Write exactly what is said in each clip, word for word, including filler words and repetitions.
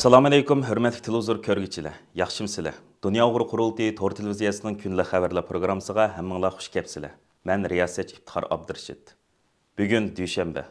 ئەسسالامۇئەلەيكۇم، ھۆرمەتلىك تېلېۋىزور كۆرگۈچىلەر، ياخشىمۇسىلەر؟ دۇنيا ئۇيغۇر قۇرۇلتىيى تور تېلېۋىزىيەسىنىڭ كۈندىلىك خەۋەرلەر پروگراممىسىغا ھەممىڭلار خۇش كەپسىلەر. مەن رىياسەتچى ئىپتىخار ئابدۇرېشىت. بۈگۈن دۈشەنبە.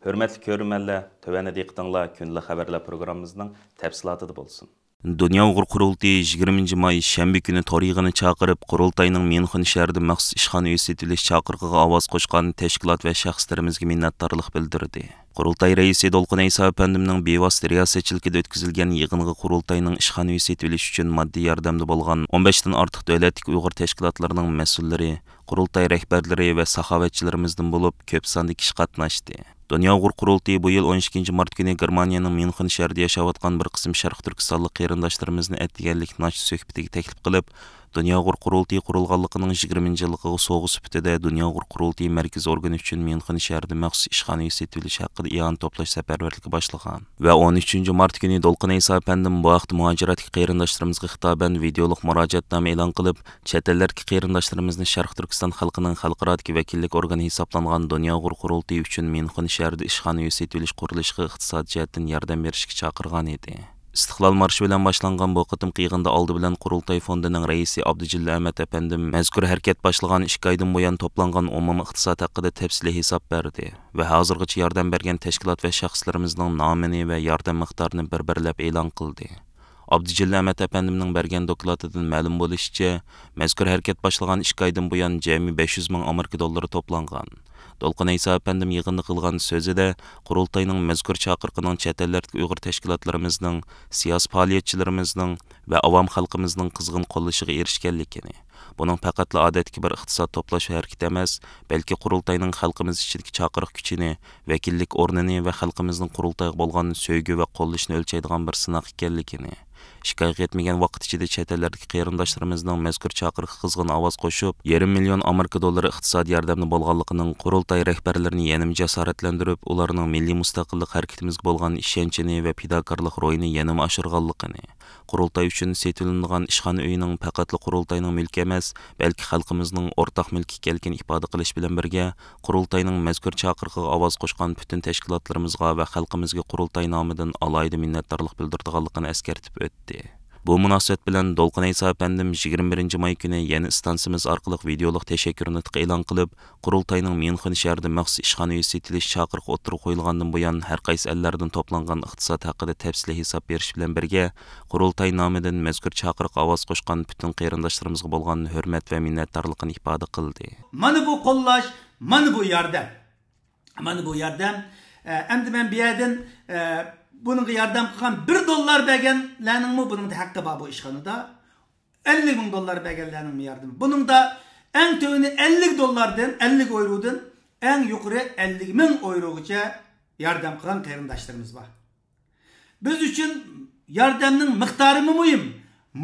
ھۆرمەتلىك كۆرۈرمەنلەر، تۆۋەندە دىققىتىڭلار كۈندىلىك خەۋەرلەر پروگراممىمىزنىڭ تەپسىلاتىدا بولسۇن. دۇنيا ئۇيغۇر قۇرۇلتىيى يىگىرمىنچى ماي شەنبە كۈنى تور يىغىنى چاقىرىپ، قۇرۇلتاينىڭ ميۇنخېن شەھىرىدە مەخسۇس ئىشخانا ئۆي سېتىۋېلىش چاقىرىقىغا ئاۋاز قوشقان تەشكىلات ۋە شەخسلىرىمىزگە مىننەتدارلىق بىلدۈردى. قۇرۇلتاي رەئىسى دولقۇن ئەيسا ئەپەندىمنىڭ بىۋاسىتە رىياسەتچىلىكىدە ئۆتكۈزۈلگەن يىغىنغا قۇرۇلتاينىڭ ئىشخانا ئۆي سېتىۋېلىش ئۈچۈن ماددىي ياردەمدە بولغان ئون بەشتىن ئارتۇق دۆلەتتىكى ئۇيغۇر تەشكىلاتلىرىنىڭ مەسئۇللىرى، قۇرۇلتاي رەھبەرلىرى ۋە ساخاۋەتچىلىرىمىزدىن بولۇپ كۆپ ساندا كىشى قاتناشتى. دۇنيا ئۇيغۇر قۇرۇلتىيى بۇ يىل ئون ئىككىنچى مارت كۈنى گېرمانىيەنىڭ ميۇنخېن شەھىرىدە ياشاۋاتقان بىر قىسىم شەرقىي تۈركىستانلىق قېرىنداشلىرىمىزنى ئەتىگەنلىك ناشتا سۆھبىتىگە تەكلىپ قىلىپ، دۇنيا ئۇيغۇر قۇرۇلتىيى قۇرۇلغانلىقىنىڭ يىگىرمىنچى يىللىقىغا سوۋغا سۈپىتىدە دۇنيا ئۇيغۇر قۇرۇلتىيى مەركىزىي ئورگىنى ئۈچۈن ميۇنخېن شەھىرىدە مەخسۇس ئىشخانا ئۆي سېتىۋېلىش ھەققىدە ئىئانە توپلاش سەپەرۋەرلىكى باشلىغان ۋە ئون ئۈچىنچى مارت كۈنى دولقۇن ئەيسا ئەپەندىم بۇ ھەقتە مۇھاجىرەتتىكى قېرىنداشلىرىمىزغا خىتابەن ۋىدېئولۇق مۇراجىئەتنامە ئېلان قىلىپ، چەت ئەللەردىكى قېرىنداشلىرىمىزنى شەرقىي تۈركىستان خەلقىنىڭ خەلقئارادىكى ۋەكىللىك ئورگىنى ھېسابلانغان دۇنيا ئۇيغۇر قۇرۇلتىيى ئۈچۈن ميۇنخېن شەھىرىدە ئىشخانا ئۆي سېتىۋېلىش قۇرۇلۇشىغا ئىقتىسادىي جەھەتتىن ياردەم بېرىشكە چاقىرغان ئىدى. ئىستىقلال مارشى بىلەن باشلانغان بۇ قېتىمقى يىغىندا ئالدى بىلەن قۇرۇلتاي فوندىنىڭ رەئىسى ئابدۇجېلىل ئەمەت ئەپەندىم مەزكۇر ھەرىكەت باشلىغان ئىككى ئايدىن بۇيان توپلانغان ئومۇمىي ئىقتىساد ھەققىدە تەپسىلىي ھېساب بەردى ۋە ھازىرغىچە ياردەم بەرگەن تەشكىلات ۋە شەخسلىرىمىزنىڭ نامىنى ۋە ياردەم مىقدارىنى بىر بىرلەپ ئېلان قىلدى. ئابدۇجېلىل ئەمەت ئەپەندىمنىڭ بەرگەن دوكلاتىدىن مەلۇم بولۇشىچە، مەزكۇر ھەرىكەت باشلىغان ئىككى ئايدىن بۇيان جەمئىي بەش يۈز مىڭ ئامېرىكا دوللىرى توپلانغان. دولقۇن ئەيسا ئەپەندىم يىغىندا قىلغان سۆزىدە، قۇرۇلتاينىڭ مەزكۇر چاقىرىقىنىڭ چەت ئەللەردىكى ئۇيغۇر تەشكىلاتلىرىمىزنىڭ، سىياسىي پائالىيەتچىلىرىمىزنىڭ ۋە ئاۋام خەلقىمىزنىڭ قىزغىن قوللىشىغا ئېرىشكەنلىكىنى، بۇنىڭ پەقەتلا ئادەتتىكى بىر ئىقتىساد توپلاش ھەرىكىتى ئەمەس، بەلكى قۇرۇلتاينىڭ خەلقىمىز ئىچىدىكى چاقىرىق كۈچىنى، ۋەكىللىك ئورنىنى ۋە خەلقىمىزنىڭ قۇرۇلتايغا بولغان سۆيگۈ ۋە قوللىشىنى ئۆلچەيدىغان بىر سىناق ئىكەنلىكىنى، ئىككى ئايغا يەتمىگەن ۋاقىت ئىچىدە چەت ئەللەردىكى قېرىنداشلىرىمىزنىڭ مەزكۇر چاقىرىققا قىزغىن ئاۋاز قوشۇپ، يېرىم مىليون ئامېرىكا دوللىرى ئىقتىسادىي ياردەمدە بولغانلىقىنىڭ قۇرۇلتاي رەھبەرلىرىنى يەنىمۇ جاسارەتلەندۈرۈپ، ئۇلارنىڭ مىللىي مۇستەقىللىق ھەرىكىتىمىزگە بولغان ئىشەنچىنى ۋە پىداكارلىق روھىنى يەنىمۇ ئاشۇرغانلىقىنى، قۇرۇلتاي ئۈچۈن سېتىۋېلىنىدىغان ئىشخانا ئۆيىنىڭ پەقەتلا قۇرۇلتاينىڭ مۈلكى ئەمەس، بەلكى خەلقىمىزنىڭ ئورتاق مۈلكى ئىكەنلىكىنى ئىپادە قىلىش بىلەن بىرگە، قۇرۇلتاينىڭ مەزكۇر چاقىرىقىغا ئاۋاز قوشقان پۈتۈن تەشكىلاتلىرىمىزغا ۋە خەلقىمىزگە قۇرۇلتاي نامىدىن ئالاھىدە مىننەتدارلىق بىلدۈرىدىغانلىقىنى ئەسكەرتىپ ئۆتتى. بۇ مۇناسىۋەت بىلەن دولقۇن ئەيسا ئەپەندىم يىگىرمە بىرىنچى ماي كۈنى يەنە ئىستانسىمىز ئارقىلىق ۋىدېئولۇق تەشەككۈر نۇتقى ئېلان قىلىپ، قۇرۇلتاينىڭ ميۇنخېن شەھىرىدە مەخسۇس ئىشخانا ئۆي سېتىۋېلىش چاقىرىقى ئوتتۇرىغا قويۇلغاندىن بۇيان، ھەر قايسى ئەللەردىن توپلانغان ئىقتىساد ھەققىدە تەپسىلىي ھېساب بېرىش بىلەن بىرگە، قۇرۇلتاي نامىدىن مەزكۇر چاقىرىققا ئاۋاز قوشقان پۈتۈن قېرىنداشلىرىمىزغا بولغان ھۆرمەت ۋە مىننەتدارلىقىنى ئىپادە قىلدى. مانا بۇ قوللاش، مانا بۇ ياردەم. مانا بۇ ياردەم. ئە، ئەمدى مەن بۇ يەردىن، ئە، بۇنىڭغا ياردەم قىلغان بىر دوللار بەرگەنلەرنىڭمۇ بۇنىڭدا ھەققى بار بۇ ئىشخانىدا. ئەللىك مىڭ دوللار بەرگەنلەرنىڭمۇ ياردىمى. بۇنىڭدا ئەڭ تۆۋىنى ئەللىك دوللاردىن، ئەللىك ئويرودىن، ئەڭ يۇقىرى ئەللىك مىڭ ئويروغىچە ياردەم قىلغان قېرىنداشلىرىمىز بار. بىز ئۈچۈن ياردەمنىڭ مىقدارىمۇ مۇھىم.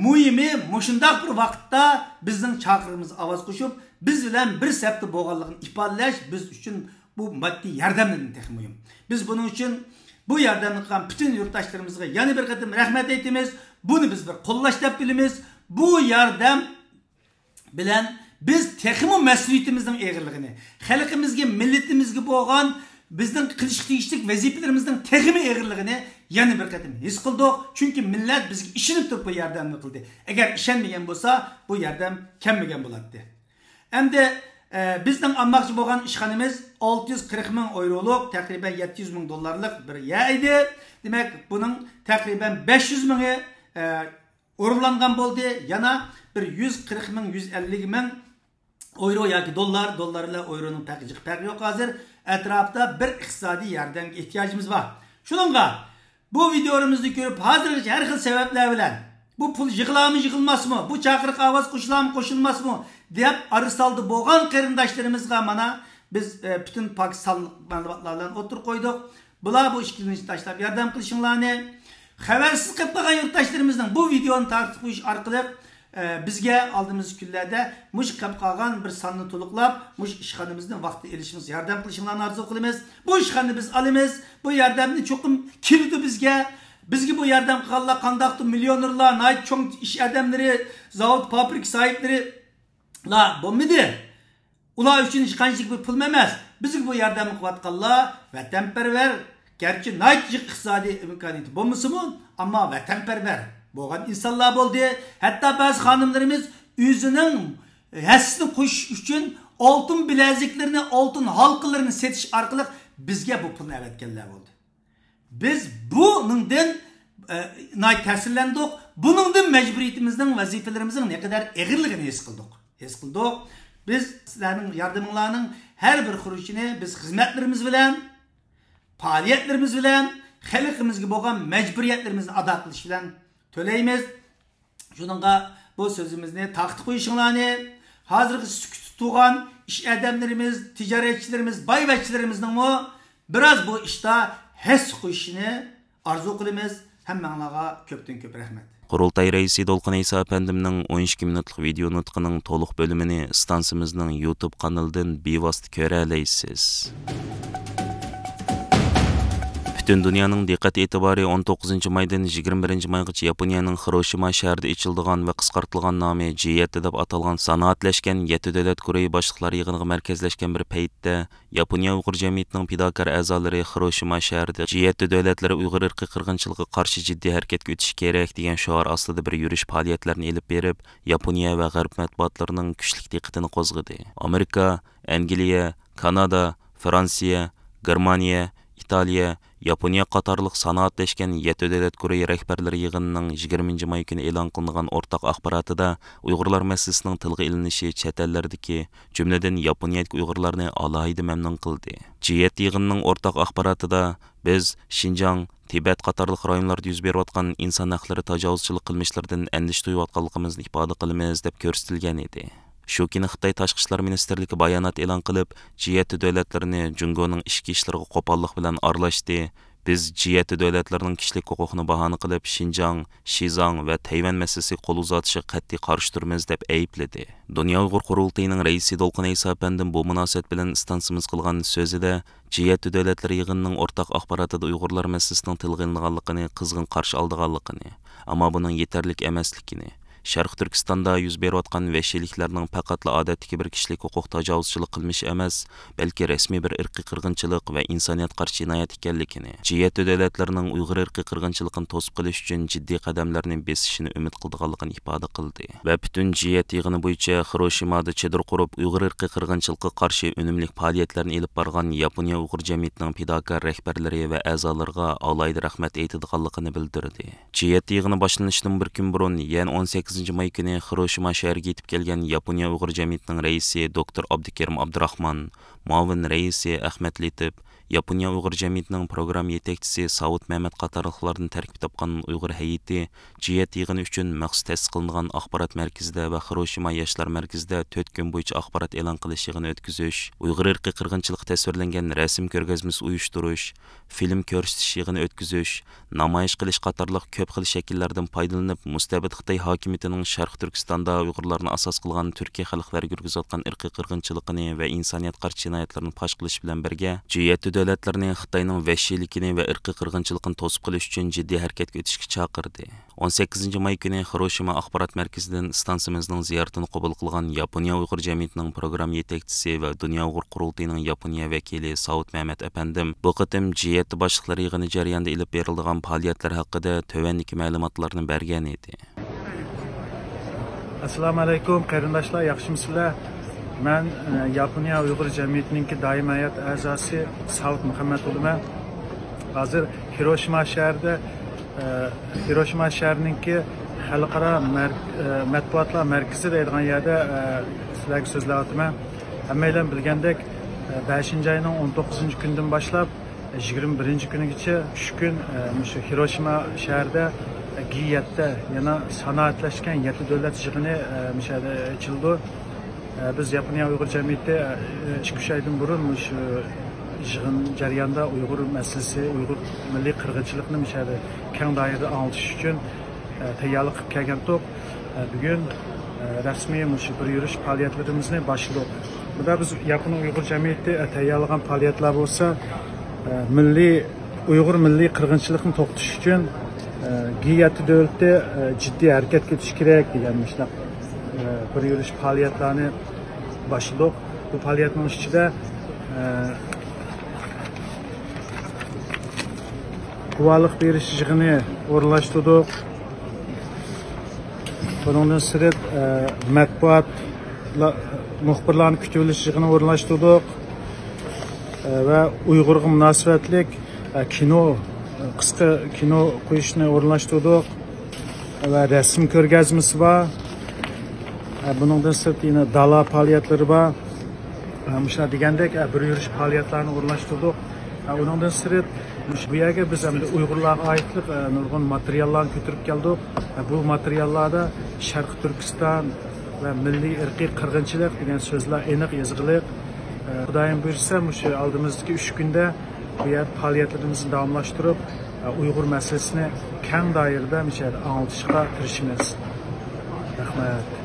مۇھىمى، مۇشۇنداق بىر ۋاقىتتا بىزنىڭ چاقىرىقىمىزغا ئاۋاز قوشۇپ، بىز بىلەن بىر سەپتە بولغانلىقىنى ئىپادىلەش بىز ئۈچۈن بۇ ماددىي ياردەمدىن تېخى مۇھىم. بىز بۇنىڭ ئۈچۈن بۇ ياردەمنى قىلغان پۈتۈن يۇرتداشلىرىمىزغا يەنە بىر قېتىم رەھمەت ئېيتىمىز. بۇنى بىز بىر قوللاش دەپ بىلىمىز. بۇ ياردەم بىلەن بىز تېخىمۇ مەسئۇلىيىتىمىزنىڭ ئېغىرلىقىنى، خەلقىمىزگە، مىللىتىمىزگە بولغان بىزنىڭ قىلىشقا تېگىشلىك ۋەزىپىلىرىمىزنىڭ تېخىمۇ ئېغىرلىقىنى يەنە بىر قېتىم ھېس قىلدۇق. چۈنكى مىللەت بىزگە ئىشىنىپ تۇرۇپ بۇ ياردەمنى قىلدى. ئەگەر ئىشەنمىگەن بولسا، بۇ ياردەم كەلمىگەن بولاتتى. ئەمدى، ئە، بىزنىڭ ئالماقچى بولغان ئىشخانىمىز ئالتە يۈز قىرىق مىڭ ئويرولۇق، تەقرىبەن يەتتە يۈز مىڭ دوللارلىق بىر يەر ئىدى. دېمەك، بۇنىڭ تەقرىبەن بەش يۈز مىڭى، ئە، ئورۇنلانغان بولدى. يەنە بىر يۈز قىرىق مىڭ، يۈز ئەللىك مىڭ ئويرو ياكى دوللار، دوللار بىلەن ئويرونىڭ پەرقى جىق پەرقى يوق ھازىر. ئەتراپتا بىر ئىقتىسادىي ياردەمگە ئېھتىياجىمىز بار. شۇنىڭغا بۇ ۋىدېئولىرىمىزنى كۆرۈپ، ھازىرغىچە ھەر خىل سەۋەبلەر بىلەن بۇ پۇل يىغىلامۇ يىغىلماسمۇ، بۇ چاقىرىققا ئاۋاز قوشۇلامۇ قوشۇلماسمۇ دەپ ئارىسالدى بولغان قېرىنداشلىرىمىزغا مانا بىز، ئە، پۈتۈن پاكىت سانلىق مەلۇماتلار بىلەن ئوتتۇرىغا قويدۇق. بۇلار بۇ ئىككىلىنىشنى تاشلاپ ياردەم قىلىشىڭلارنى، خەۋەرسىز قېلىپ قالغان يۇرتداشلىرىمىزنىڭ بۇ ۋىدېئونى تارقىتىپ قويۇش ئارقىلىق، ئە، بىزگە ئالدىمىزدىكى كۈنلەردە مۇشۇ قېلىپ قالغان بىر ساننى تولۇقلاپ، مۇشۇ ئىشخانىمىزنى ۋاقتىدا ئېلىشىمىزغا ياردەم قىلىشىڭلارنى ئارزۇ قىلىمىز. بۇ ئىشخانىنى بىز ئالىمىز. بۇ ياردەمنى چوقۇم كېلىدۇ بىزگە. بىزگە بۇ ياردەم قىلغانلار قانداقتۇر مىليونېرلار، ناھايىتى چوڭ ئىش ئادەملىرى، زاۋۇت، پابرىكا ساھىبلىرىلا بولمىدى. ئۇلار ئۈچۈن ھېچقانچىلىك بىر پۇلمۇ ئەمەس. بىزگە بۇ ياردەمنى قىلىۋاتقانلار ۋەتەنپەرۋەر، گەرچە ناھايىتى جىق ئىقتىسادىي ئىمكانىيىتى بولمىسىمۇ، ئەمما ۋەتەنپەرۋەر بولغان ئىنسانلار بولدى. ھەتتا بەزى خانىملىرىمىز ئۆزىنىڭ ھەسسىسىنى قوشۇش ئۈچۈن ئالتۇن بىلەزىكلىرىنى، ئالتۇن ھالقىلىرىنى سېتىش ئارقىلىق بىزگە بۇ پۇلنى ئەۋەتكەنلەر بولدى. بىز بۇنىڭدىن، ئە، ناھايىتى تەسىرلەندۇق. بۇنىڭدىن مەجبۇرىيىتىمىزنىڭ، ۋەزىپىلىرىمىزنىڭ نەقەدەر ئېغىرلىقىنى ھېس قىلدۇق. ھېس قىلدۇق. بىز سىلەرنىڭ ياردىمىڭلارنىڭ ھەر بىر خۇرۇچىنى بىز خىزمەتلىرىمىز بىلەن، پائالىيەتلىرىمىز بىلەن، خەلقىمىزگە بولغان مەجبۇرىيەتلىرىمىزنى ئادا قىلىش بىلەن تۆلەيمىز. شۇنىڭغا بۇ سۆزىمىزنى تارقىتىپ قويۇشۇڭلارنى، ھازىرقى سۈكۈتتە تۇرغان ئىش ئادەملىرىمىز، تىجارەتچىلىرىمىز، بايۋەچچىلىرىمىزنىڭمۇ بىراز بۇ ئىشتا ھەسسە قوشۇشىنى ئارزۇ قىلىمىز. ھەممەڭلارغا كۆپتىن كۆپ رەھمەت. قۇرۇلتاي رەئىسى دولقۇن ئەيسا ئەپەندىمنىڭ ئون ئىككى مىنۇتلۇق ۋىدېئو نۇتقىنىڭ تولۇق بۆلۈمىنى ئىستانسىمىزنىڭ يۇتۇب قانىلىدىن بىۋاسىتە كۆرەلەيسىز. پۈتۈن دۇنيانىڭ دىققەت ئېتىبارى ئون توققۇزىنچى مايدىن يىگىرمە بىرىنچى مايغىچە ياپونىيەنىڭ خىروشىما شەھىرىدە ئېچىلىدىغان ۋە قىسقارتىلغان نامى جى يەتتە دەپ ئاتالغان سانائەتلەشكەن يەتتە دۆلەت گۇرۇھى باشلىقلار يىغىنىغا مەركەزلەشكەن بىر پەيتتە، ياپونىيە ئۇيغۇر جەمئىيىتىنىڭ پىداكار ئەزالىرى خىروشىما شەھىرىدە جى يەتتە دۆلەتلىرى ئۇيغۇر ئىرقىي قىرغىنچىلىقىغا قارشى جىددىي ھەرىكەتكە ئۆتۈشى كېرەك دېگەن شوئار ئاستىدا بىر يۈرۈش پائالىيەتلەرنى ئېلىپ بېرىپ، ياپونىيە ۋە غەرب مەتبۇئاتلىرىنىڭ كۈچلۈك دىققىتىنى قوزغىدى. ئامېرىكا، ئەنگلىيە، كانادا، فرانسىيە، گېرمانىيە، ئىتالىيە، ياپونىيە قاتارلىق سانائەتلەشكەن يەتتە دۆلەت گۇرۇھى رەھبەرلىرى يىغىنىنىڭ يىگىرمىنچى ماي كۈنى ئېلان قىلىنغان ئورتاق ئاخباراتىدا ئۇيغۇرلار مەسىلىسىنىڭ تىلغا ئېلىنىشى چەت ئەللەردىكى، جۈملىدىن ياپونىيەدىكى ئۇيغۇرلارنى ئالاھىدە مەمنۇن قىلدى. جى يەتتە يىغىنىنىڭ ئورتاق ئاخباراتىدا، بىز شىنجاڭ، تىبەت قاتارلىق رايونلاردا يۈز بېرىۋاتقان ئىنسان ھەقلىرى تاجاۋۇزچىلىق قىلمىشلىرىدىن ئەندىشە تۇيۇۋاتقانلىقىمىزنى ئىپادە قىلىمىز، دەپ كۆرسىتىلگەن ئىدى. شۇ كۈنى خىتاي تاشقى ئىشلار مىنىستىرلىكى بايانات ئېلان قىلىپ، جى يەتتە دۆلەتلىرىنى جۇڭگونىڭ ئىچكى ئىشلىرىغا قوپاللىق بىلەن ئارىلاشتى، بىز جى يەتتە دۆلەتلىرىنىڭ كىشىلىك ھوقۇقنى باھانە قىلىپ، شىنجاڭ، شىزاڭ ۋە تەيۋەن مەسىلىسىگە قول ئۇزارتىشىغا قەتئىي قارشى تۇرىمىز، دەپ ئەيىبلىدى. دۇنيا ئۇيغۇر قۇرۇلتىيىنىڭ رەئىسى دولقۇن ئەيسا ئەپەندىم بۇ مۇناسىۋەت بىلەن ئىستانسىمىز قىلغان سۆزىدە، جى يەتتە دۆلەتلىرى يىغىنىنىڭ ئورتاق ئاخباراتىدا ئۇيغۇرلار مەسىلىسىنىڭ تىلغا ئېلىنغانلىقىنى قىزغىن قارشى ئالىدىغانلىقىنى، ئەمما بۇنىڭ يېتەرلىك ئەمەسلىكىنى، شەرقىي تۈركىستاندا يۈز بېرىۋاتقان ۋەھشىيلىكلەرنىڭ پەقەتلا ئادەتتىكى بىر كىشىلىك ھوقۇق تاجاۋۇزچىلىق قىلمىشى ئەمەس، بەلكى رەسمىي بىر ئىرقىي قىرغىنچىلىق ۋە ئىنسانىيەتكە قارشى جىنايەت ئىكەنلىكىنى، جى يەتتە دۆلەتلىرىنىڭ ئۇيغۇر ئىرقىي قىرغىنچىلىقىنى توسۇپ قېلىش ئۈچۈن جىددىي قەدەملەرنى بېسىشىنى ئۈمىد قىلىدىغانلىقىنى ئىپادە قىلدى ۋە پۈتۈن جى يەتتە يىغىنى بويىچە خىروشىمادا چېدىر قۇرۇپ، ئۇيغۇر ئىرقىي قىرغىنچىلىقىغا قارشى ئۈنۈملۈك پائالىيەتلەرنى ئېلىپ بارغان ياپونىيە ئۇيغۇر جەمئىيىتىنىڭ پىداكار رەھبەرلىرى ۋە ئەزالىرىغا ئالاھىدە رەھمەت ئېيتىدىغانلىقىنى بىلدۈردى. جى يەتتە يىغىنى باشلىنىشىدىن بىر كۈن بۇرۇن، يەنى ئون سەككىزىنچى ماي كۈنى خىروشىما شەھىرىگە يېتىپ كەلگەن ياپونىيە ئۇيغۇر جەمئىيىتىنىڭ رەئىسى دوكتور ئابدۇكېرىم ئابدۇراخمان، مۇئاۋىن رەئىسى ئەخمەت لېتىپ، ياپونىيە ئۇيغۇر جەمئىيىتىنىڭ پروگرامما يېتەكچىسى ساۋۇت مەمەت قاتارلىقلاردىن تەركىب تاپقان ئۇيغۇر ھەيئىتى جى يەتتە يىغىنى ئۈچۈن مەخسۇس تەسىس قىلىنغان ئاخبارات مەركىزىدە ۋە خىروشىما ياشلار مەركىزىدە تۆت كۈن بويىچە ئاخبارات ئېلان قىلىش يىغىنى ئۆتكۈزۈش، ئۇيغۇر ئىرقىي قىرغىنچىلىقى تەسۋىرلەنگەن رەسىم كۆرگەزمىسى ئۇيۇشتۇرۇش، فىلىم كۆرسىتىش يىغىنى ئۆتكۈزۈش، نامايىش قىلىش قاتارلىق كۆپ خىل شەكىللەردىن پايدىلىنىپ، مۇستەبىت خىتاي ھاكىمىيىتىنىڭ شەرقىي تۈركىستاندا ئۇيغۇرلارنى ئاساس قىلغان تۈركىي خەلقلەرگە يۈرگۈزۈۋاتقان ئىرقىي قىرغىنچىلىقىنى ۋە ئىنسانىيەتكە قارشى جىنايەتلىرىنى پاش قىلىش بىلەن بىرگە، جى يەتتە دۆلەتلىرىنى خىتاينىڭ ۋەھشىيلىكىنى ۋە ئىرقىي قىرغىنچىلىقىنى توسۇپ قېلىش ئۈچۈن جىددىي ھەرىكەتكە ئۆتۈشكە چاقىردى. ئون سەككىزىنچى ماي كۈنى خىروشىما ئاخبارات مەركىزىدىن ئىستانسىمىزنىڭ زىيارىتىنى قوبۇل قىلغان ياپونىيە ئۇيغۇر جەمئىيىتىنىڭ پروگرامما يېتەكچىسى ۋە دۇنيا ئۇيغۇر قۇرۇلتىيىنىڭ ياپونىيە ۋەكىلى ساۋۇت مەمەت ئەپەندىم بۇ قېتىم جى يەتتە باشلىقلار يىغىنى جەريانىدا ئېلىپ بېرىلىدىغان پائالىيەتلەر ھەققىدە تۆۋەندىكى مەلۇماتلارنى بەرگەن ئىدى. ئەسسالامۇ ئەلەيكۇم، قېرىنداشلار، ياخشىمۇسىلەر؟ مەن، ئە، ياپونىيە ئۇيغۇر جەمئىيىتىنىڭكى دائىمىي ھەيئەت ئەزاسى ساۋۇت مۇھەممەت بولىمەن. ھازىر ھىروشىما شەھىرىدە، ئە، ھىروشىما شەھىرىنىڭكى خەلقئارا مەر-، ئە، مەتبۇئاتلار مەركىزى دەيدىغان يەردە، ئە، سىلەرگە سۆزلەۋاتىمەن. ھەممەيلەن بىلگەندەك، ئە، بەشىنچى ئاينىڭ ئون توققۇزىنچى كۈنىدىن باشلاپ، يىگىرمە بىرىنچى كۈنىگىچە ئۈچ كۈن، ئە، مۇشۇ ھىروشىما شەھىرىدە، ئە، جى يەتتە، يەنە سانائەتلەشكەن يەتتە دۆلەت يىغىنى، ئە، مۇشۇ يەردە ئېچىلىدۇ. ئە، بىز ياپونىيە ئۇيغۇر جەمئىيىتى، ئە، ئىككى، ئۈچ ئايدىن بۇرۇن مۇشۇ يىغىن جەريانىدا ئۇيغۇر مەسىلىسى، ئۇيغۇر مىللىي قىرغىنچىلىقىنى مۇشۇ يەردە كەڭ دائىرىدە ئاڭلىتىش ئۈچۈن، ئە، تەييارلىق قىلىپ كەلگەنتۇق. ئە، بۈگۈن، ئە، رەسمىي مۇشۇ بىر يۈرۈش پائالىيەتلىرىمىزنى باشلىدۇق. بۇدا بىز ياپون ئۇيغۇر جەمئىيىتى، ئە، تەييارلىغان پائالىيەتلەر بولسا، ئە، مىللىي، ئۇيغۇر مىللىي قىرغىنچىلىقىنى توختىتىش ئۈچۈن، ئە، جى يەتتە دۆلىتى، ئە، جىددىي ھەرىكەتكە ئۆتۈشى كېرەك دېگەن مۇشۇنداق، ئە، بىر يۈرۈش پائالىيەتلەرنى باشلىدۇق. بۇ پائالىيەتنىڭ ئىچىدە، ئە، گۇۋاھلىق بېرىش يىغىنى ئورۇنلاشتۇردۇق. بۇنىڭدىن سىرت، ئە، مەتبۇئات، مۇخبىرلارنى كۈتۈۋېلىش يىغىنى ئورۇنلاشتۇردۇق. ئە، ۋە ئۇيغۇرغا مۇناسىۋەتلىك، ئە، كىنو، قىسقا كىنو قويۇشنى ئورۇنلاشتۇردۇق. ۋە رەسىم كۆرگەزمىسى بار. ئە، بۇنىڭدىن سىرت يەنە دالا پائالىيەتلىرى بار. ئە، مۇشۇلار دېگەندەك، ئە، بىر يۈرۈش پائالىيەتلەرنى ئورۇنلاشتۇردۇق. ئە، ئۇنىڭدىن سىرت، مۇشۇ بۇ يەرگە بىز ئەمدى ئۇيغۇرلارغا ئائىتلىق، ئە، نۇرغۇن ماتېرىياللارنى كۆتۈرۈپ كەلدۇق. ئە، بۇ ماتېرىياللاردا شەرقىي تۈركىستان ۋە مىللىي ئىرقىي قىرغىنچىلىق دېگەن سۆزلەر ئېنىق يېزىقلىق. ئە، خۇدايىم بۇيرۇسا، مۇشۇ ئالدىمىزدىكى ئۈچ كۈندە بۇ يەردە پائالىيەتلىرىمىزنى داۋاملاشتۇرۇپ، ئە، ئۇيغۇر مەسىلىسىنى كەڭ دائىرىدە مۇشۇ يەردە ئاڭلىتىشقا تىرىشىمىز. رەھمەت.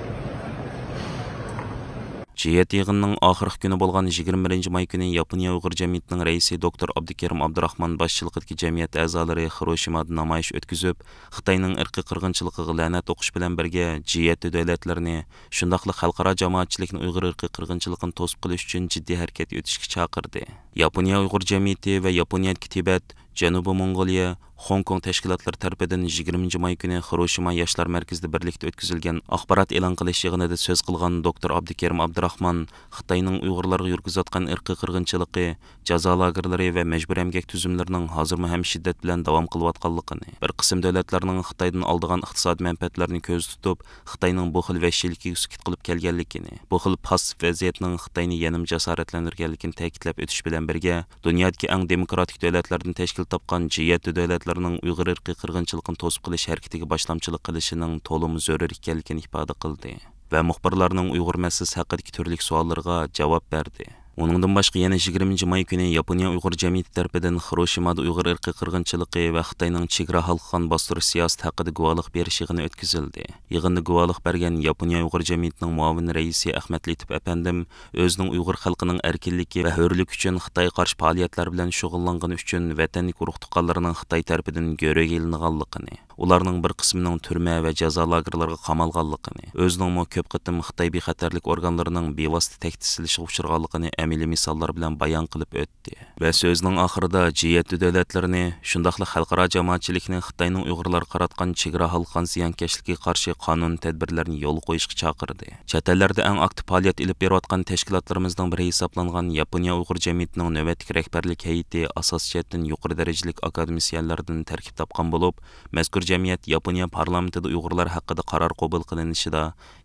جىيەت يىغىنىنىڭ ئاخىرقى كۈنى بولغان يىگىرمە بىرىنچى ماي كۈنى ياپونىيە ئۇيغۇر جەمئىيىتىنىڭ رەئىسى دوكتور ئابدۇكېرىم ئابدۇراخمان باشچىلىقىدىكى جەمئىيەت ئەزالىرى خىروشىمادا نامايىش ئۆتكۈزۈپ، خىتاينىڭ ئىرقىي قىرغىنچىلىقىغا لەنەت ئوقۇش بىلەن بىرگە، جىيەتتە دۆلەتلىرىنى، شۇنداقلا خەلقئارا جامائەتچىلىكنى ئۇيغۇر ئىرقىي قىرغىنچىلىقىنى توسۇپ قېلىش ئۈچۈن جىددىي ھەرىكەتكە ئۆتۈشكە چاقىردى. ياپونىيە ئۇيغۇر جەمئىيىتى ۋە ياپونىيەدىكى تىبەت، جەنۇبىي موڭغۇلىيە، خوڭكوڭ تەشكىلاتلىرى تەرىپىدىن يىگىرمىنچى ماي كۈنى خىروشىما ياشلار مەركىزىدە بىرلىكتە ئۆتكۈزۈلگەن ئاخبارات ئېلان قىلىش يىغىنىدا سۆز قىلغان دوكتور ئابدۇكېرىم ئابدۇراخمان خىتاينىڭ ئۇيغۇرلارغا يۈرگۈزۈۋاتقان ئىرقىي قىرغىنچىلىقى، جازا لاگېرلىرى ۋە مەجبۇرىي ئەمگەك تۈزۈملىرىنىڭ ھازىرمۇ ھەم شىددەت بىلەن داۋام قىلىۋاتقانلىقىنى، بىر قىسىم دۆلەتلەرنىڭ خىتايدىن ئالىدىغان ئىقتىسادىي مەنپەئەتلەرنى كۆزدە تۇتۇپ، خىتاينىڭ بۇ خىل ۋەھشىيلىكىگە سۈكۈت قىلىپ كەلگەنلىكىنى، بۇ خىل پاسسىپ ۋەزىيەتنىڭ خىتاينى يەنىمۇ جاسارەتلەندۈرگەنلىكىنى تەكىتلەپ ئۆتۈش بىلەن بىرگە، دۇنيادىكى ئەڭ دېموكراتىك دۆلەتلەردىن تەشكىل تاپقان جىيەتتە دۆلەتلىرىنىڭ ئۇيغۇر ئىرقىي قىرغىنچىلىقىنى توسۇپ قېلىش ھەرىكىتىگە باشلامچىلىق قىلىشىنىڭ تولىمۇ زۆرۈر ئىكەنلىكىنى ئىپادە قىلدى ۋە مۇخبىرلارنىڭ ئۇيغۇر مەسىلىسى ھەققىدىكى تۈرلۈك سوئاللىرىغا جاۋاب بەردى. ئۇنىڭدىن باشقا، يەنە يىگىرمىنچى ماي كۈنى ياپونىيە ئۇيغۇر جەمئىيىتى تەرىپىدىن خىروشىمادا ئۇيغۇر ئىرقىي قىرغىنچىلىقى ۋە خىتاينىڭ چېگرا ھالقىغان باستۇرۇش سىياسىتى ھەققىدە گۇۋاھلىق بېرىش يىغىنى ئۆتكۈزۈلدى. يىغىندا گۇۋاھلىق بەرگەن ياپونىيە ئۇيغۇر جەمئىيىتىنىڭ مۇئاۋىن رەئىسى ئەخمەت لېتىپ ئەپەندىم ئۆزىنىڭ ئۇيغۇر خەلقىنىڭ ئەركىنلىكى ۋە ھۆرلۈكى ئۈچۈن خىتايغا قارشى پائالىيەتلەر بىلەن شۇغۇللانغىنى ئۈچۈن ۋەتەندىكى ئۇرۇق-تۇغقانلىرىنىڭ خىتاي تەرىپىدىن گۆرۈگە ئېلىنغانلىقىنى، ئۇلارنىڭ بىر قىسمىنىڭ تۈرمە ۋە جازا لاگېرلىرىغا قامالغانلىقىنى، ئۆزىنىڭمۇ كۆپ قېتىم خىتاي بىخەتەرلىك ئورگانلىرىنىڭ بىۋاسىتە تەھدىتلىشىگە ئۇچرىغانلىقىنى ئەمەلىي مىساللار بىلەن بايان قىلىپ ئۆتتى. ۋە سۆزىنىڭ ئاخىرىدا جىيەتتە دۆلەتلىرىنى، شۇنداقلا خەلقئارا جامائەتچىلىكنى خىتاينىڭ ئۇيغۇرلارغا قاراتقان چېگرا ھالقىغان زىيانكەشلىكىگە قارشى قانۇن تەدبىرلەرنى يولغا قويۇشقا چاقىردى. چەت ئەللەردە ئەڭ ئاكتىپ پائالىيەت ئېلىپ بېرىۋاتقان تەشكىلاتلىرىمىزنىڭ بىرى ھېسابلانغان ياپونىيە ئۇيغۇر جەمئىيىتىنىڭ نۆۋەتتىكى رەھبەرلىك ھەيئىتى ئاساسىي جەھەتتىن يۇقىرى دەرىجىلىك ئاكادېمىسىيەنلەردىن تەركىب تاپقان بولۇپ، مەزكۇر جەمئىيەت ياپونىيە پارلامېنتىدا ئۇيغۇرلار ھەققىدە قارار قوبۇل قىلىنىشىدا،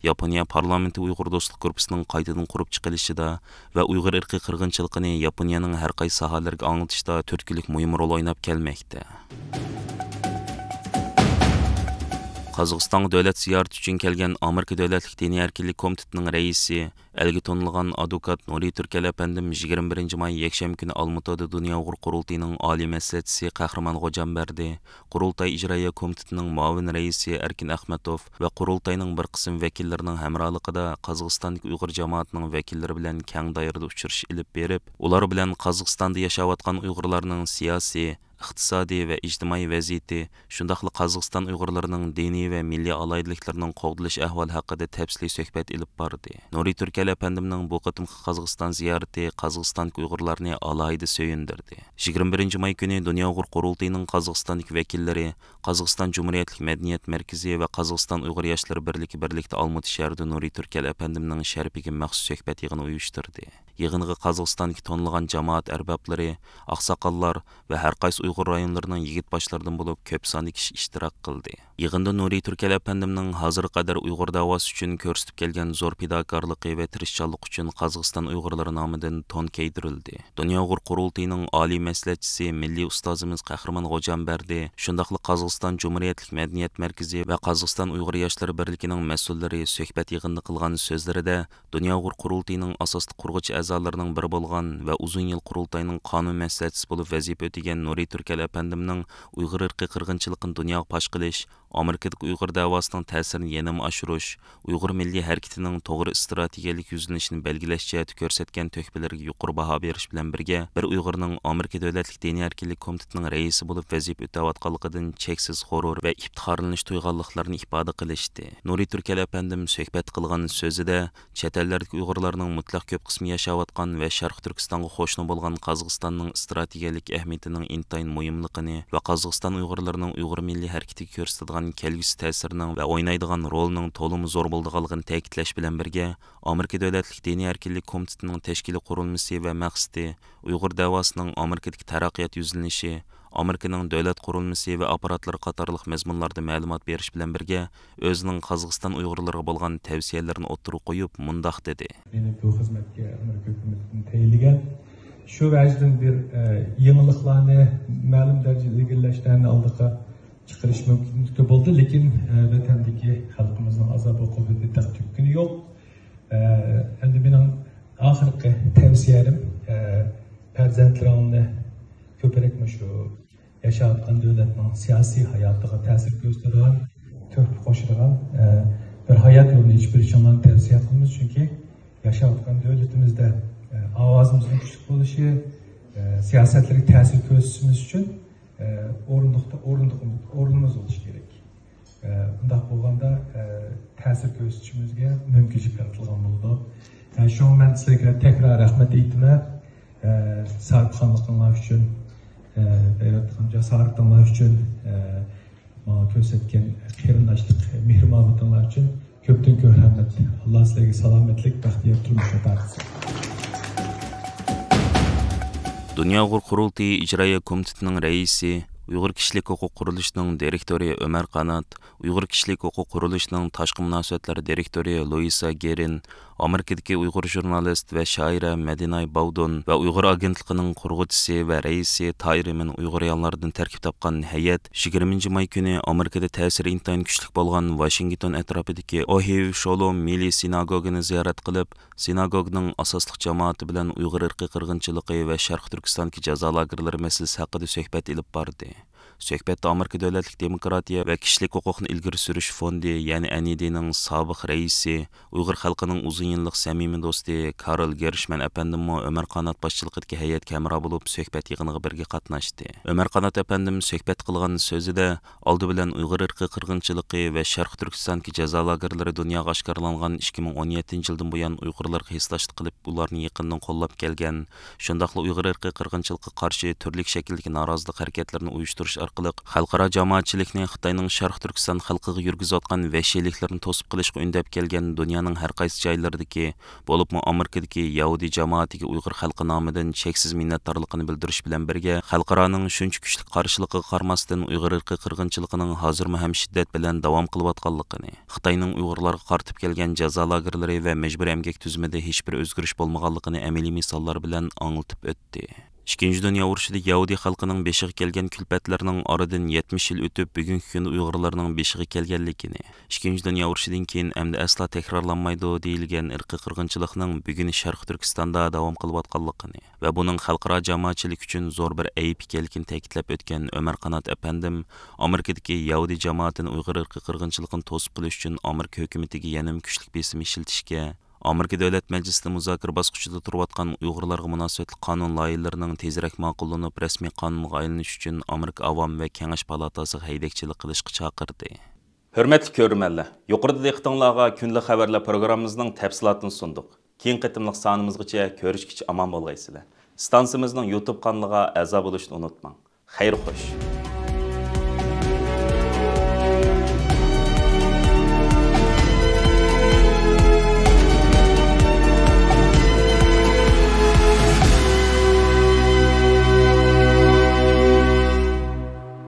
ياپونىيە پارلامېنتى ئۇيغۇر دوستلۇق گۇرۇپپىسىنىڭ قايتىدىن قۇرۇپ چىقىلىشىدا ۋە ئۇيغۇر ئىرقىي قىرغىنچىلىقىنى ياپونىيەنىڭ ھەر قايسى ساھەلىرىگە ئاڭلىتىشتا تۈرتكىلىك مۇھىم رول ئويناپ كەلمەكتە. قازاقىستانغا دۆلەت زىيارىتى ئۈچۈن كەلگەن ئامېرىكا دۆلەتلىك دىنىي ئەركىنلىك كومىتېتىنىڭ رەئىسى، ئەلگە تونۇلغان ئادۋوكات نۇرى تۈركەل ئەپەندىم يىگىرمە بىرىنچى ماي يەكشەنبە كۈنى ئالمۇتىدا دۇنيا ئۇيغۇر قۇرۇلتىيىنىڭ ئالىي مەسلىھەتچىسى قەھرىمان غوجامبەردى، قۇرۇلتاي ئىجرائىيە كومىتېتىنىڭ مۇئاۋىن رەئىسى ئەركىن ئەخمەتوف ۋە قۇرۇلتاينىڭ بىر قىسىم ۋەكىللىرىنىڭ ھەمراھلىقىدا قازاقىستاندىكى ئۇيغۇر جامائىتىنىڭ ۋەكىللىرى بىلەن كەڭ دائىرىدە ئۇچرىشىش ئېلىپ بېرىپ، ئۇلار بىلەن قازاقىستاندا ياشاۋاتقان ئۇيغۇرلارنىڭ سىياسىي، ئىقتىسادىي ۋە ئىجتىمائىي ۋەزىيىتى، شۇنداقلا قازاقىستان ئۇيغۇرلىرىنىڭ دىنىي ۋە مىللىي ئالاھىدىلىكلىرىنىڭ قوغدىلىش ئەھۋالى ھەققىدە تەپسىلىي سۆھبەت ئېلىپ باردى. نۇرى تۈركەل ئەپەندىمنىڭ بۇ قېتىمقى قازاقىستان زىيارىتى قازاقىستاندىكى ئۇيغۇرلارنى ئالاھىدە سۆيۈندۈردى. يىگىرمە بىرىنچى ماي كۈنى دۇنيا ئۇيغۇر قۇرۇلتىيىنىڭ قازاقىستاندىكى ۋەكىللىرى، قازاقىستان جۇمھۇرىيەتلىك مەدەنىيەت مەركىزى ۋە قازاقىستان ئۇيغۇر ياشلىرى بىرلىكى بىرلىكتە ئالمۇتى شەھىرىدە نۇرى تۈركەل ئەپەندىمنىڭ شەرىپىگە مەخسۇس سۆھبەت يىغىنى ئۇيۇشتۇردى. يىغىنغا قازاقىستاندىكى تونۇلغان جامائەت ئەربابلىرى، ئاقساقاللار ۋە ھەر قايسى ئۇيغۇر رايونلىرىنىڭ يىگىت باشلىرىدىن بولۇپ كۆپ ساندا كىشى ئىشتىراك قىلدى. يىغىندا نۇرى تۈركەل ئەپەندىمنىڭ ھازىرغا قەدەر ئۇيغۇر داۋاسى ئۈچۈن كۆرسىتىپ كەلگەن زور پىداكارلىقى ۋە تىرىشچانلىقى ئۈچۈن قازاقىستان ئۇيغۇرلىرى نامىدىن تون كىيدۈرۈلدى. دۇنيا ئۇيغۇر قۇرۇلتىيىنىڭ ئالىي مەسلىھەتچىسى، مىللىي ئۇستازىمىز قەھرىمان غوجامبەردى، شۇنداقلا قازاقىستان جۇمھۇرىيەتلىك مەدەنىيەت مەركىزى ۋە قازاقىستان ئۇيغۇر ياشلىرى بىرلىكىنىڭ مەسئۇللىرى سۆھبەت يىغىنىدا قىلغان سۆزلىرىدە، دۇنيا ئۇيغۇر قۇرۇلتىيىنىڭ ئاساسلىق قۇرغۇچى ئەزالىرىنىڭ بىرى بولغان ۋە ئۇزۇن يىل قۇرۇلتاينىڭ قانۇن مەسلىھەتچىسى بولۇپ ۋەزىپە ئۆتىگەن نۇرى تۈركەل ئەپەندىمنىڭ ئۇيغۇر ئىرقىي قىرغىنچىلىقىنى دۇنياغا پاش قىلىش، ئامېرىكىدىكى ئۇيغۇر دەۋاسىنىڭ تەسىرىنى يەنىمۇ ئاشۇرۇش، ئۇيغۇر مىللىي ھەرىكىتىنىڭ توغرا ئىستراتېگىيەلىك يۈزلىنىشىنى بەلگىلەش جەھەتتە كۆرسەتكەن تۆھپىلىرىگە يۇقىرى باھا بېرىش بىلەن بىرگە، بىر ئۇيغۇرنىڭ ئامېرىكا دۆلەتلىك دىنىي ئەركىنلىك كومىتېتىنىڭ رەئىسى بولۇپ ۋەزىپە ئۆتەۋاتقانلىقىدىن چەكسىز غۇرۇر ۋە ئىپتىخارلىنىش تۇيغانلىقلىرىنى ئىپادە قىلىشتى. نۇرى تۈركەل ئەپەندىم سۆھبەت قىلغان سۆزىدە، چەت ئەللەردىكى ئۇيغۇرلارنىڭ مۇتلەق كۆپ قىسمى ياشاۋاتقان ۋە شەرقىي تۈركىستانغا قوشنا بولغان قازاقىستاننىڭ ئىستراتېگىيەلىك ئەھمىيىتىنىڭ ئىنتايىن مۇھىملىقىنى ۋە قازاقىستان ئۇيغۇرلىرىنىڭ ئۇيغۇر مىللىي ھەرىكىتىگە كۆرسىتىدىغان كەلگۈسى تەسىرىنىڭ ۋە ئوينايدىغان رولىنىڭ تولىمۇ زور بولىدىغانلىقىنى تەكىتلەش بىلەن بىرگە، ئامېرىكا دۆلەتلىك دىنىي ئەركىنلىك كومىتېتىنىڭ تەشكىلىي قۇرۇلمىسى ۋە مەقسىتى، ئۇيغۇر دەۋاسىنىڭ ئامېرىكىدىكى تەرەققىيات يۈزلىنىشى، ئامېرىكىنىڭ دۆلەت قۇرۇلمىسى ۋە ئاپپاراتلىرى قاتارلىق مەزمۇنلاردا مەلۇمات بېرىش بىلەن بىرگە، ئۆزىنىڭ قازاقىستان ئۇيغۇرلىرىغا بولغان تەۋسىيەلىرىنى ئوتتۇرىغا قويۇپ، مۇنداق دېدى. مېنى بۇ خىزمەتكە ئامېرىكا ھۆكۈمىتىدىن تەيىنلىگەن. شۇ ۋەجىدىن بىر، ئە، يېڭىلىقلارنى، مەلۇم دەرىجىدە ئىلگىرىلەشلەرنى ئالدىغا چىقىرىش مۇمكىنلىكى بولدى، لېكىن، ئە، ۋەتەندىكى خەلقىمىزنىڭ ئازاب ئوقۇبىتى تېخى تۈگىگىنى يوق. ئە، ئەمدى مېنىڭ ئاخىرقى تەۋسىيەم، ئە، پەرزەنتلىرىڭنى كۆپرەك مۇشۇ ياشاۋاتقان دۆلەتنىڭ سىياسىي ھاياتىغا تەسىر كۆرسىتىدىغان، تۆھپە قوشىدىغان، ئە، بىر ھايات يولىنى ئېچىپ بېرىشىڭلارنى تەۋسىيە قىلىمىز. چۈنكى ياشاۋاتقان دۆلىتىمىزدە، ئە، ئاۋازىمىزنىڭ كۈچلۈك بولۇشى، ئە، سىياسەتلەرگە تەسىر كۆرسىتىشىمىز ئۈچۈن، ئە، ئورۇندۇقتا، ئورۇندۇق-، ئورنىمىز بولۇشى كېرەك. ئە، ئۇنداق بولغاندا، ئە، تەسىر كۆرسىتىشىمىزگە مۇمكىنچىلىك يارىتىلغان بولىدۇ. ئە، شۇڭا مەن سىلەرگە تەكرار رەھمەت ئېيتىمەن. ئە، ساھىبخانلىقىڭلار ئۈچۈن، ئە، بېرىۋاتقان جاسارىتىڭلار ئۈچۈن، ئە، ماڭا كۆرسەتكەن قېرىنداشلىق مېھرى-مۇھەببىتىڭلار ئۈچۈن كۆپتىن كۆپ رەھمەت. ئاللا سىلەرگە سالامەتلىك، بەختىيار تۇرمۇش ئاتا قىلسۇن. دۇنيا ئۇيغۇر قۇرۇلتىيى ئىجرائىيە كومىتېتىنىڭ رەئىسى، ئۇيغۇر كىشىلىك ھوقۇق قۇرۇلۇشىنىڭ دىرېكتورى ئۆمەر قانات، ئۇيغۇر كىشىلىك ھوقۇق قۇرۇلۇشىنىڭ تاشقى مۇناسىۋەتلەر دىرېكتورى لۇئىسا گېرىن، ئامېرىكىدىكى ئۇيغۇر ژۇرنالىست ۋە شائىرە مەدىناي باۋدۇن ۋە ئۇيغۇر ئاگېنتلىقىنىڭ قۇرغۇچىسى ۋە رەئىسى تائىر ئىمىن ئۇيغۇر ئاياللاردىن تەركىب تاپقان ھەيئەت يىگىرمىنچى ماي كۈنى ئامېرىكىدا تەسىرى ئىنتايىن كۈچلۈك بولغان ۋاشىنگتون ئەتراپىدىكى ئوھىيو شولوم مىللىي سىناگوگىنى زىيارەت قىلىپ، سىناگوگنىڭ ئاساسلىق جامائىتى بىلەن ئۇيغۇر ئىرقىي قىرغىنچىلىقى ۋە شەرقىي تۈركىستاندىكى جازا لاگېرلىرى مەسىلىسى ھەققىدە سۆھبەت ئېلىپ باردى. سۆھبەتتە ئامېرىكا دۆلەتلىك دېموكراتىيە ۋە كىشىلىك ھوقۇقنى ئىلگىرى سۈرۈش فوندى، يەنى ئەنئىدىنىڭ سابىق رەئىسى، ئۇيغۇر خەلقىنىڭ ئۇزۇن يىللىق سەمىمىي دوستى كارل گېرشمەن ئەپەندىممۇ ئۆمەر قانات باشچىلىقىدىكى ھەيئەتكە ھەمراھ بولۇپ، سۆھبەت يىغىنىغا بىرگە قاتناشتى. ئۆمەر قانات ئەپەندىم سۆھبەت قىلغان سۆزىدە، ئالدى بىلەن ئۇيغۇر ئىرقىي قىرغىنچىلىقى ۋە شەرقىي تۈركىستاندىكى جازا لاگېرلىرى دۇنياغا ئاشكارىلانغان ئىككى مىڭ ئون يەتتىنچى يىلدىن بۇيان ئۇيغۇرلارغا ھېسداشلىق قىلىپ، ئۇلارنى يېقىندىن قوللاپ كەلگەن، شۇنداقلا ئۇيغۇر ئىرقىي قىرغىنچىلىققا قارشى تۈرلۈك شەكىلدىكى نارازىلىق ھەرىكەتلىرىنى ئۇيۇشتۇرۇش ئارقىلىق خەلقئارا جامائەتچىلىكنى خىتاينىڭ شەرقىي تۈركىستان خەلقىگە يۈرگۈزۈۋاتقان ۋەھشىيلىكلىرىنى توسۇپ قېلىشقا ئۈندەپ كەلگەن دۇنيانىڭ ھەر قايسى جايلىرىدىكى، بولۇپمۇ ئامېرىكىدىكى يەھۇدىي جامائىتىگە ئۇيغۇر خەلقى نامىدىن چەكسىز مىننەتدارلىقىنى بىلدۈرۈش بىلەن بىرگە، خەلقئارانىڭ شۇنچە كۈچلۈك قارشىلىقىغا قارىماستىن، ئۇيغۇر ئىرقىي قىرغىنچىلىقىنىڭ ھازىرمۇ ھەم شىددەت بىلەن داۋام قىلىۋاتقانلىقىنى، خىتاينىڭ ئۇيغۇرلارغا قارىتىپ كەلگەن جازا لاگېرلىرى ۋە مەجبۇرىي ئەمگەك تۈزۈمىدە ھېچبىر ئۆزگىرىش بولمىغانلىقىنى ئەمەلىي مىساللار بىلەن ئاڭلىتىپ ئۆتتى. ئىككىنچى دۇنيا ئۇرۇشىدا يەھۇدىي خەلقىنىڭ بېشىغا كەلگەن كۈلپەتلەرنىڭ ئارىدىن يەتمىش يىل ئۆتۈپ، بۈگۈنكى كۈندە ئۇيغۇرلارنىڭ بېشىغا كەلگەنلىكىنى، ئىككىنچى دۇنيا ئۇرۇشىدىن كېيىن ئەمدى ئەسلا تەكرارلانمايدۇ دېيىلگەن ئىرقىي قىرغىنچىلىقنىڭ بۈگۈن شەرقىي تۈركىستاندا داۋام قىلىۋاتقانلىقىنى ۋە بۇنىڭ خەلقئارا جامائەتچىلىك ئۈچۈن زور بىر ئەيىب ئىكەنلىكىنى تەكىتلەپ ئۆتكەن ئۆمەر قانات ئەپەندىم، ئامېرىكىدىكى يەھۇدىي جامائىتىنى ئۇيغۇر ئىرقىي قىرغىنچىلىقىنى توسۇپ قېلىش ئۈچۈن ئامېرىكا ھۆكۈمىتىگە يەنىمۇ كۈچلۈك بېسىم ئىشلىتىشكە، ئامېرىكا دۆلەت مەجلىسىدە مۇزاكىرە باسقۇچىدا تۇرۇۋاتقان ئۇيغۇرلارغا مۇناسىۋەتلىك قانۇن لايىھىلىرىنىڭ تېزرەك ماقۇللىنىپ، رەسمىي قانۇنغا ئايلىنىشى ئۈچۈن ئامېرىكا ئاۋام ۋە كېڭەش پالاتاسىغا ھەيدەكچىلىك قىلىشقا چاقىردى. ھۆرمەتلىك كۆرۈرمەنلەر، يۇقىرىدا دىققىتىڭلارغا كۈندىلىك خەۋەرلەر پروگراممىمىزنىڭ تەپسىلاتىنى سۇندۇق. كېيىنكى قېتىملىق سانىمىزغىچە كۆرۈشكىچە ئامان بولغايسىلەر. ئىستانسىمىزنىڭ يۇتۇب قانىلىغا ئەزا بولۇشنى ئۇنتۇماڭ. خەير خوش.